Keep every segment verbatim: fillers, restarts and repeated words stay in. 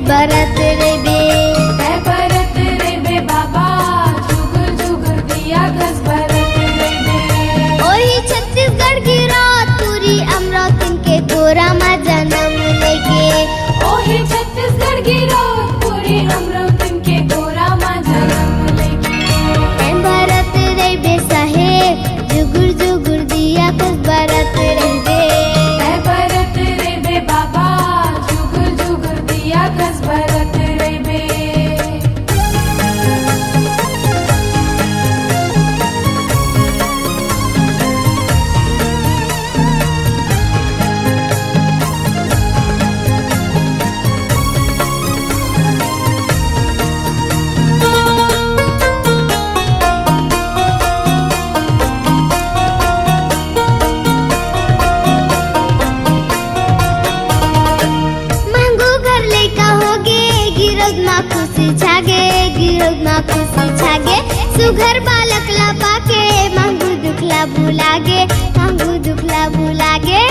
बरत रहिबे। तैं बरत रहिबे बाबा, जुगुर जुगुर दिया कस बरत रहिबे। ओही छत्तीसगढ़ गिरौदपुरी अमरौतिन के गोरा म जनम लेके। ओही छत्तीसगढ़ गिरौदपुरी अमरौतिन के गोरा म जनम लेके। तैं बरत रहिबे साहेब, जुगुर जुगुर दिया कस बरत रहिबे। तैं बरत रहिबे बाबा, जुगुर जुगुर दिया कस बरत रहिबे। महंगू घर लइका होगे, गिरौद मा खुशी छागे, गिरौद मा खुशी छागे। सुघर बालक ला पाके, महंगू दुख ला भुलागे, महंगू दुख ला भुलागे।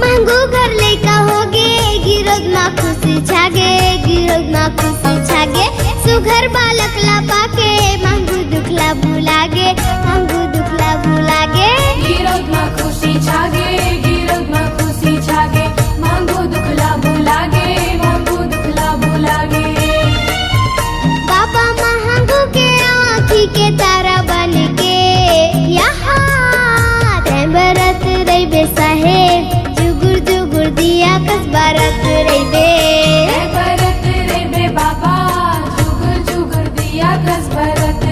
महंगू घर लइका होगे, गिरौद मा खुशी छागे, गिरौद मा खुशी छागे। सुघर बालक ला पाके, महंगू दुख ला भुलागे, महंगू दुख ला भुलागे। गिरौद मा खुशी छागे, गिरौद मा खुशी छागे, महंगू दुख ला भुलागे, महंगू दुख ला भुलागे। बाबा महंगू के आँखी के तारा बन के, यहाँ तैं बरत रहिबे साहेब, जुगुर जुगुर दिया कस बरत रहिबे। तैं बरत रहिबे बाबा, जुगुर जुगुर दिया कस बरत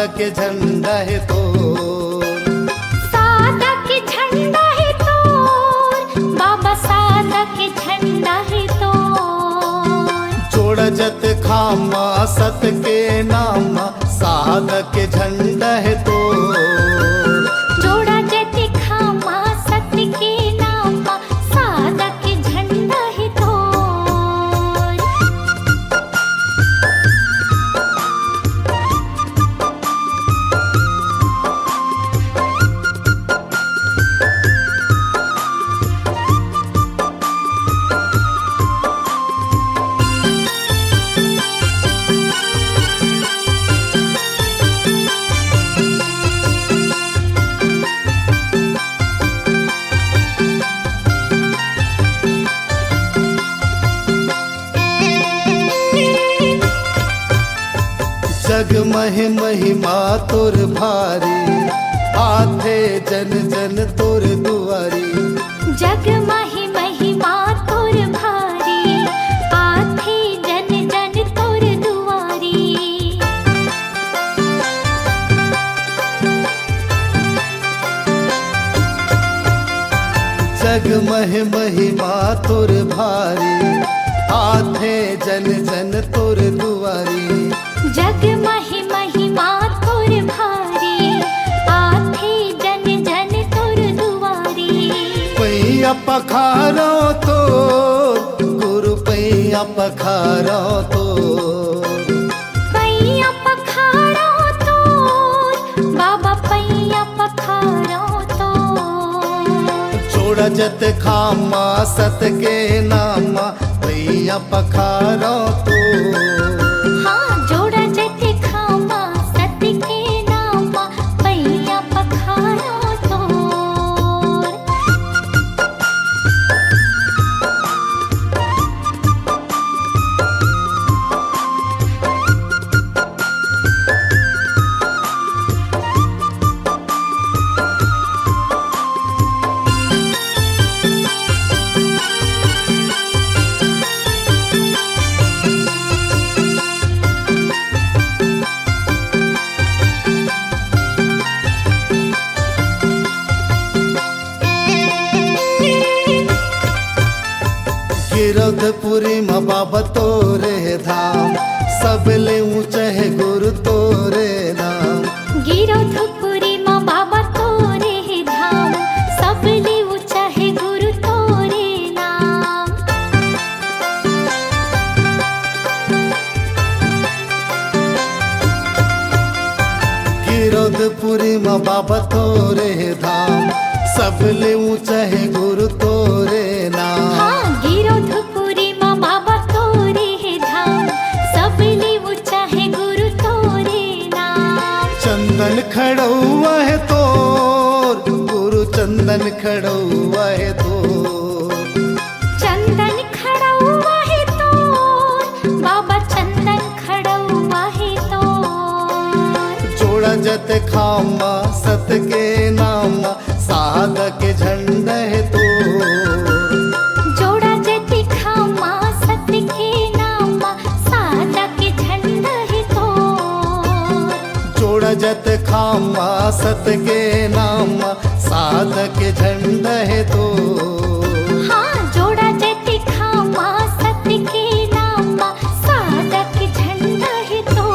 के झंडा हे तोर। सादा के झंडा हे तोर, बाबा सादा के झंडा हे तोर। जोड़ा जत खामा सत के नाम, सादा के झंडा हे तोर। जोड़ा जत खामा सत के नाम, सादा के झंडा हे तोर। जग महे महिमा तोर भारी, आथे जन जन तोर दुआरी। जग महे महिमा तोर भारी, आथे जन जन तोर दुआरी। जग महे महिमा तोर भारी, आथे जन जन तोर दुआरी। जग महे महिमा तोर भारी, आथे जन जन तोर दुआरी। पैया पखारो तोर, गुरु पैया पखारो तोर। पैया पखारो तोर, बाबा पैया पखारो तोर। जोड़ा जत खामा सत के नामा, पैया पखारो तोर। हाँ, जोड़ा जत खामा सत के नामा, पैया पखारो तोर। गिरौदपुरी म बाबा तोरे धाम, सबले ऊंचा हे गुरु तोरे नाम। गिरौदपुरी म बाबा तोरे धाम, सबले ऊंचा हे गुरु तोरे नाम। गिरौदपुरी म बाबा तोरे धाम, सबले ऊंचा हे गुरु तोरे नाम। हाँ, गिरौदपुरी म बाबा तोरे धाम, सबले ऊंचा हे गुरु तोरे नाम। चंदन खड़ौआ हे तोर, गुरु चंदन खड़ौआ हे तोर। चंदन खड़ौआ हे तोर, बाबा चंदन खड़ौआ हे तोर। जोड़ा जत खामा सत के नामा, सादा के झंडा हे तोर। जोड़ा जत खामा सत के नामा, सादा के झंडा हे तोर। जोड़ा जत खामा सत के नामा, सादा के झंडा हे तोर। हाँ, जोड़ा जत खामा सत के नामा, सादा के झंडा हे तोर।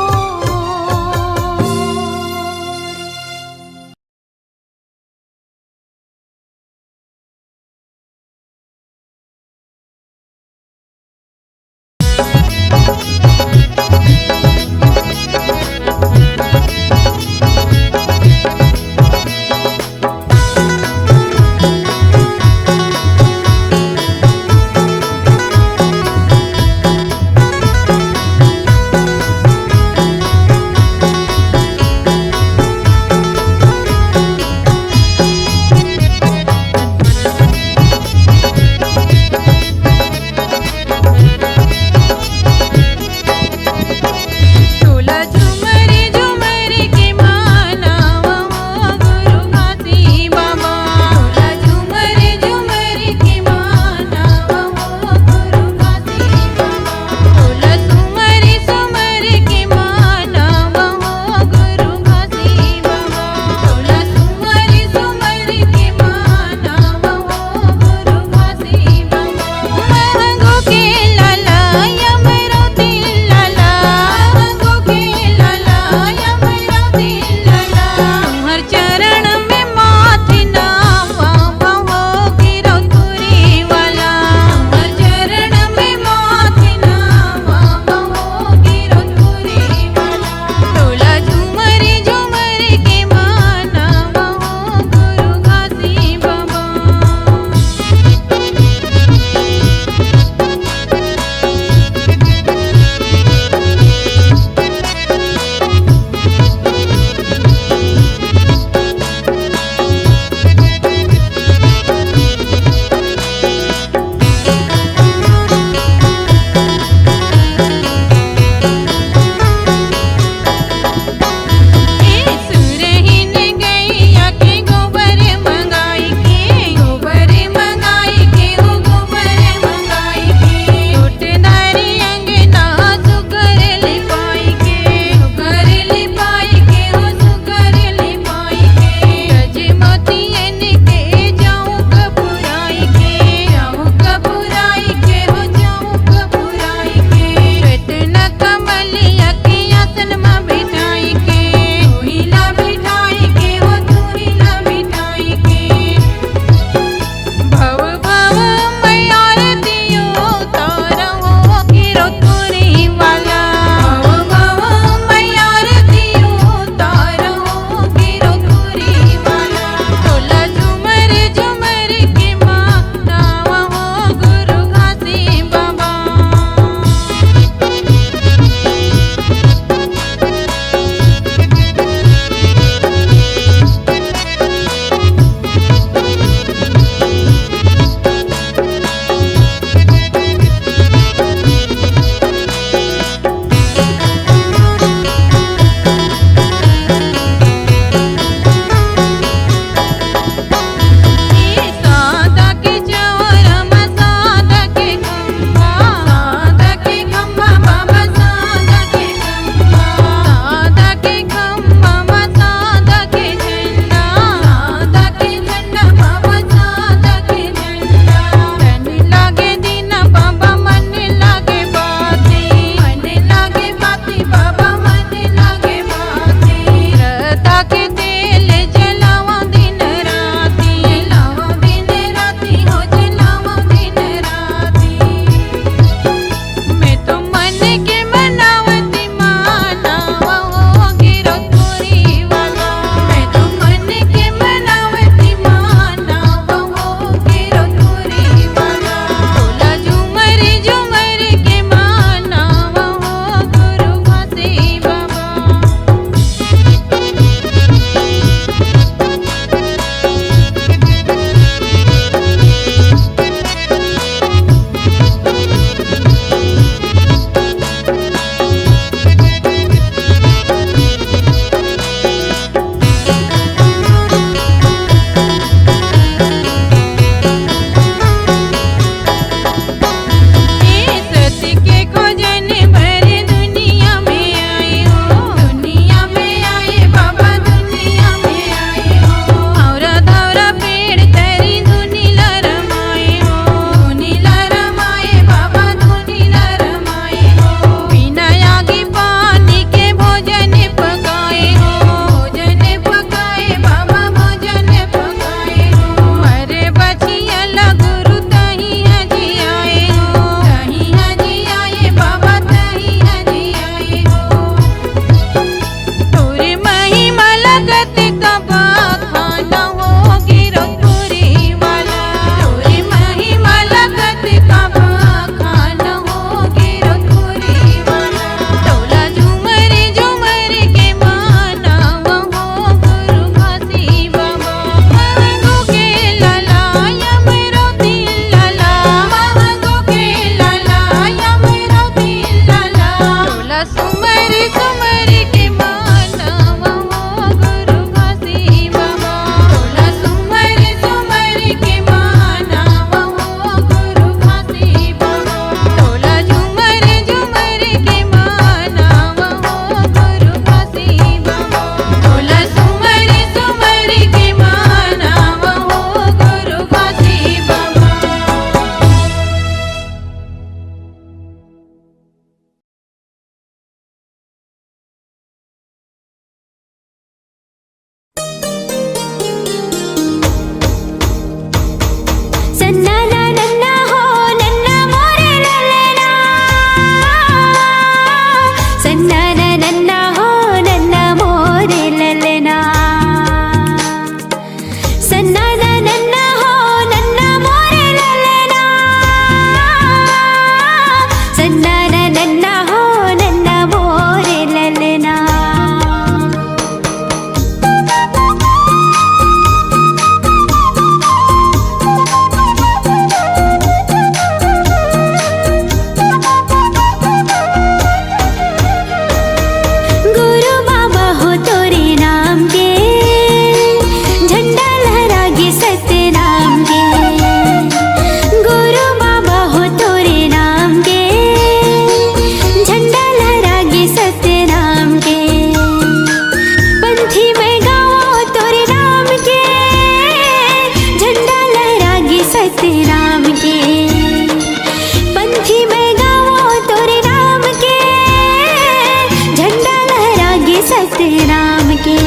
सतनाम के।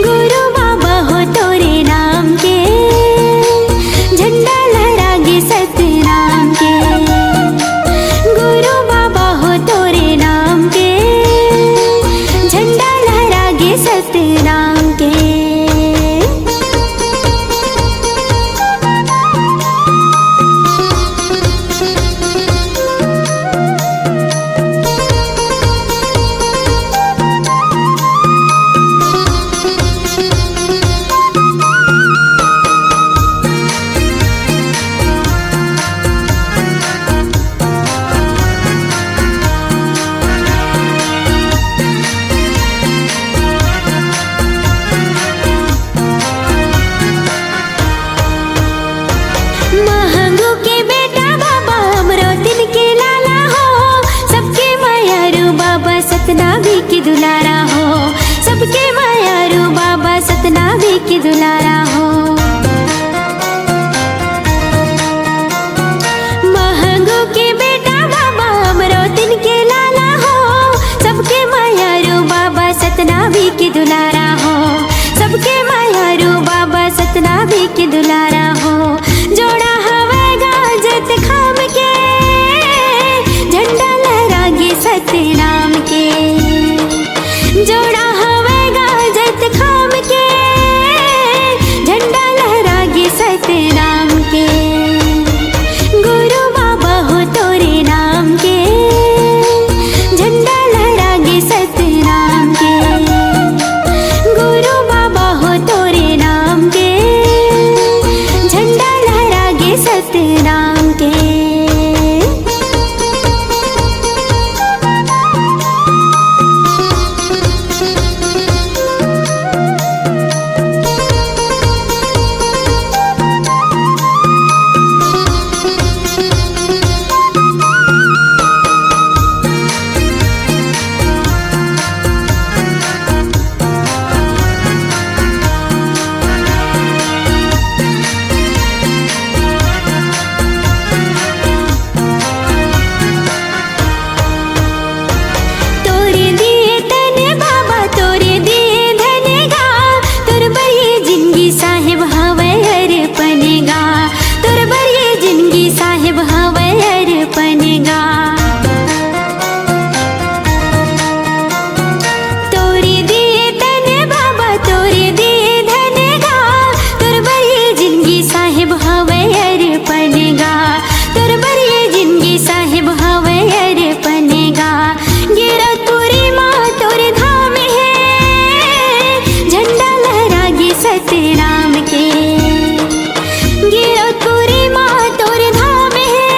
गुरु बाबा हो तोरे नाम के, झंडा लहरागे सतनाम के। गुरु बाबा हो तोरे नाम के, झंडा लहरागे सतनाम के। महंगू के बेटा बाबा, अमरोतिन के लाला हो, सबके मयारू बाबा, सतनामी के दुलारा हो, सबके मयारू बाबा, सतनामी के दुलारा हो। महंगू के बेटा बाबा, अमरोतिन के लाला हो, सबके मयारू बाबा, सतनामी के दुलारा हो, सबके मयारू बाबा, सतनामी के दुलारा हो। जोड़ा हवय गा जैतखाम के, झंडा लहरागे सतनाम के। जोड़ा हवय गा जैतखाम के, झंडा लहरागे सतनाम के। गुरु बाबा हो तोरे नाम के, झंडा लहरागे सतनाम के। गुरु बाबा हो तोरे नाम के, झंडा लहरागे सतनाम के। तोरे दिए तन बाबा, तोरे दिए धन गा, तोर बर ये जिंदगी साहेब हवय अर्पण गा, तोर बर ये जिंदगी साहेब हवय अर्पण गा। तोरे दिए तन बाबा, तोरे दिए धन गा, तोर बर ये जिंदगी साहेब हवय अर्पण गा, तोर बर ये जिंदगी साहेब हवय अर्पण गा। गिरौदपुरी मा तोर धाम हे, झंडा लहरागे सतनाम के। गिरौदपुरी मा तोर धाम हे,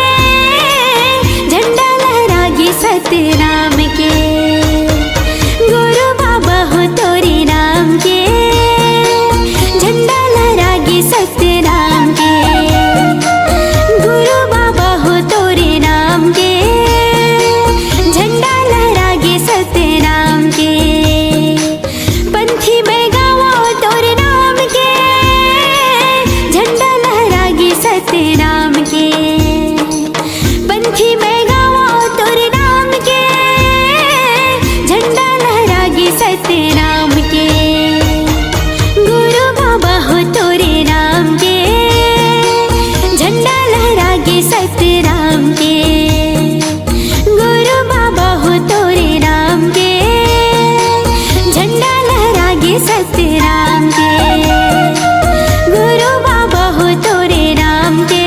झंडा लहरागे सतनाम के। गुरु बाबा हो तोरे नाम के, झंडा लहरागे सतनाम के। गुरु बाबा हो तोरे नाम के, झंडा लहरागे सतनाम के। पंथी मैं गावों तोरे नाम के, झंडा लहरागे सतनाम के। पंथी मैं गावों तोरे नाम के, झंडा लहरागे सतनाम के। गुरु बाबा हो तोरे नाम के, झंडा लहरागे सतनाम के। गुरु बाबा हो तोरे नाम के, झंडा लहरागे सतनाम के। गुरु बाबा हो तोरे नाम के,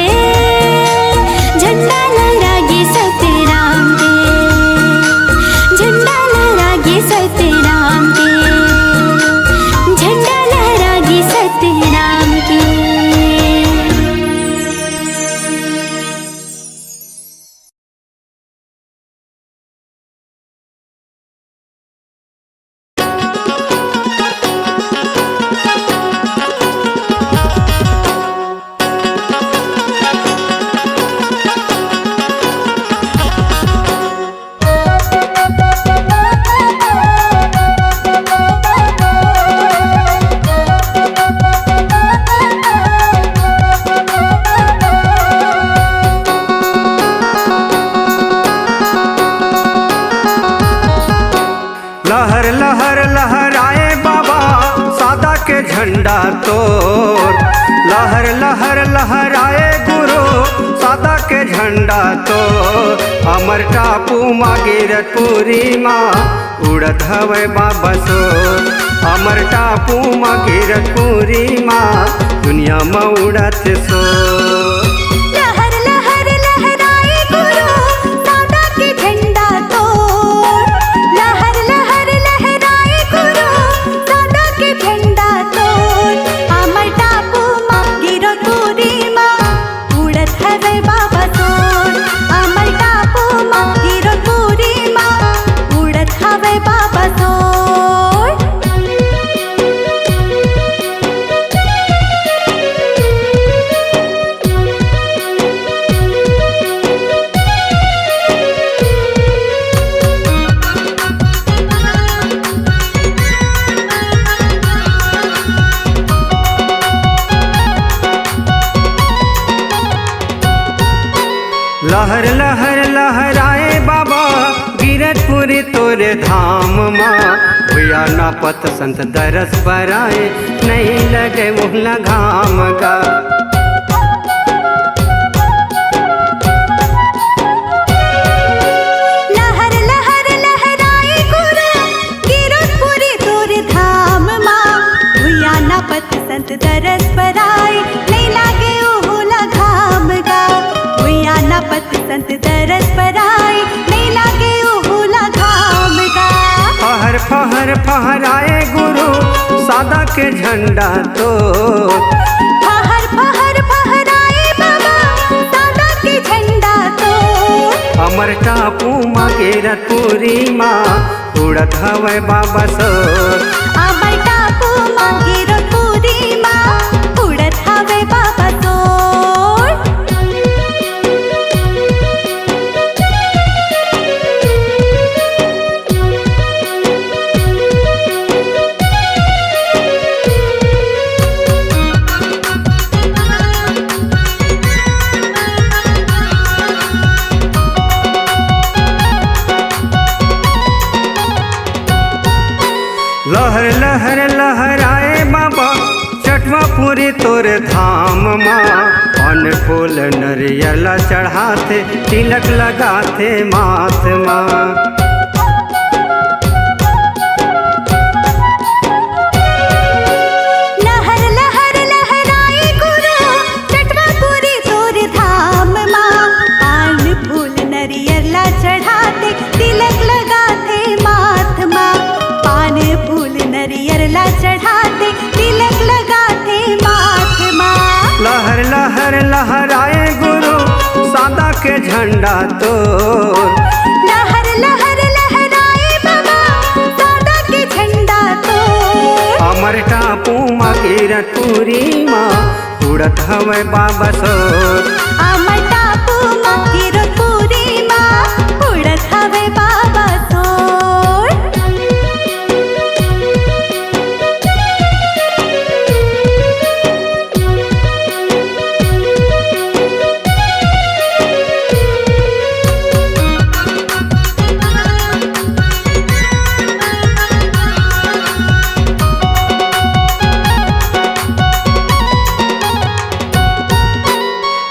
झंडा लहरागे सतनाम के। झंडा लहरागे सतनाम के। झंडा लहरागे सतनाम के। लहर लहराए बाबा सादा के झंडा तोर, लहर लहर लहराए गुरु सादा के झंडा तोर। अमर टापू मा गिरतपुरी मा उड़त हवय बाबा सोर, अमर टापू मा गिरतपुरी मा दुनिया मा उड़त सोर। लहर लहर लहराए गुरु सादा के झंडा तोर, लहर लहर लहराए गुरु सादा के झंडा तोर। अमर टापू मा गिरतपुरी मा उड़त हवय बाबा सोर, अमर टापू मा गिरतपुरी मा उड़त हवय बाबा सोर। लहर लहर लहराए बाबा गिरतपुरी तोरे धाम मा, भुइया नापत संत दरस बर आए, नइ लगे मुहला घाम गा। लहर लहर लहराए गुरु गिरतपुरी तोर धाम मा, भुइया नापत संत दरस बर आए, नइ लागे उहू ला घाम गा। भुइया नापत संत दरस बर आए, नइ लागे उहू ला घाम गा। फहर फहर फहराए गुरु सादा के झंडा तोर, फहर फहर फहराए बाबा सादा के झंडा तोर। अमर टापू मा गिरतपुरी मा उड़त हवय बाबा सोर। अमर टापू मा गिरतपुरी मा उड़त हवय बाबा सोर। लहर लहर लहराए बाबा चटवापुरी तोर धाम मा, पान फूल नरियर ला चढ़ाथे, तिलक लगाथे माथ मा। लहर लहर लहराए गुरु चटवापुरी तोर धाम मा, पान फूल नरियर ला चढ़ाथे, तिलक लगाथे माथ मा। पान फूल नरियर ला चढ़ाथे, तिलक लगाथे माथ मा। लहर लहर लहराए गुरु सादा के झंडा तोर, लहर लहर लहराए बाबा सादा के झंडा तोर। अमर टापू मा गिरतपुरी मा उड़त हवय बाबा सोर। अमर टापू मा गिरतपुरी मा उड़त हवय बाबा सोर।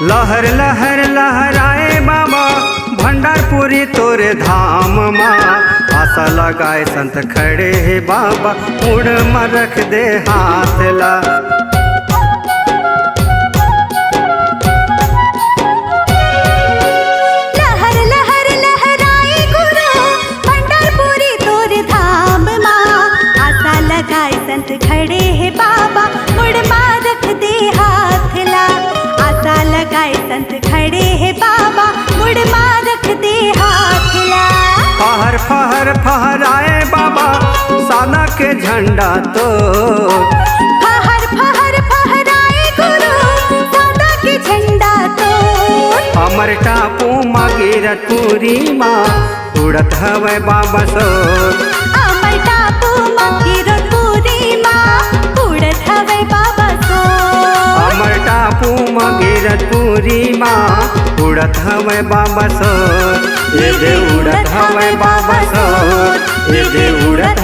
लहर लहर लहराए बाबा भंडारपुरी तोरे धाम मा, आशा लगाए संत खड़े हे बाबा, मुड़ म रख दे हाथ ला। लहर लहर लहराए गुरु भंडारपुरी तोर धाम मा, आशा लगाए संत खड़े हे बाबा, मुड़ मा रख दे हाथ ला। आशा लगाए संत खड़े हे बाबा, मुड़ मा रख दे हाथ ला। फहर फहर फहराए बाबा सादा के झंडा तोर। फहर फहर फहराए गुरु सादा के झंडा तोर। अमर टापू मा गिरतपुरी मा उड़त हवय बाबा सोर। अमर टापू मा गिरतपुरी मा उड़त हवय बाबा सोर। अमर टापू मा गिरतपुरी मा उड़त हवय बाबा सोर। ए दे उड़त हवय बाबा सोर। ए दे उड़त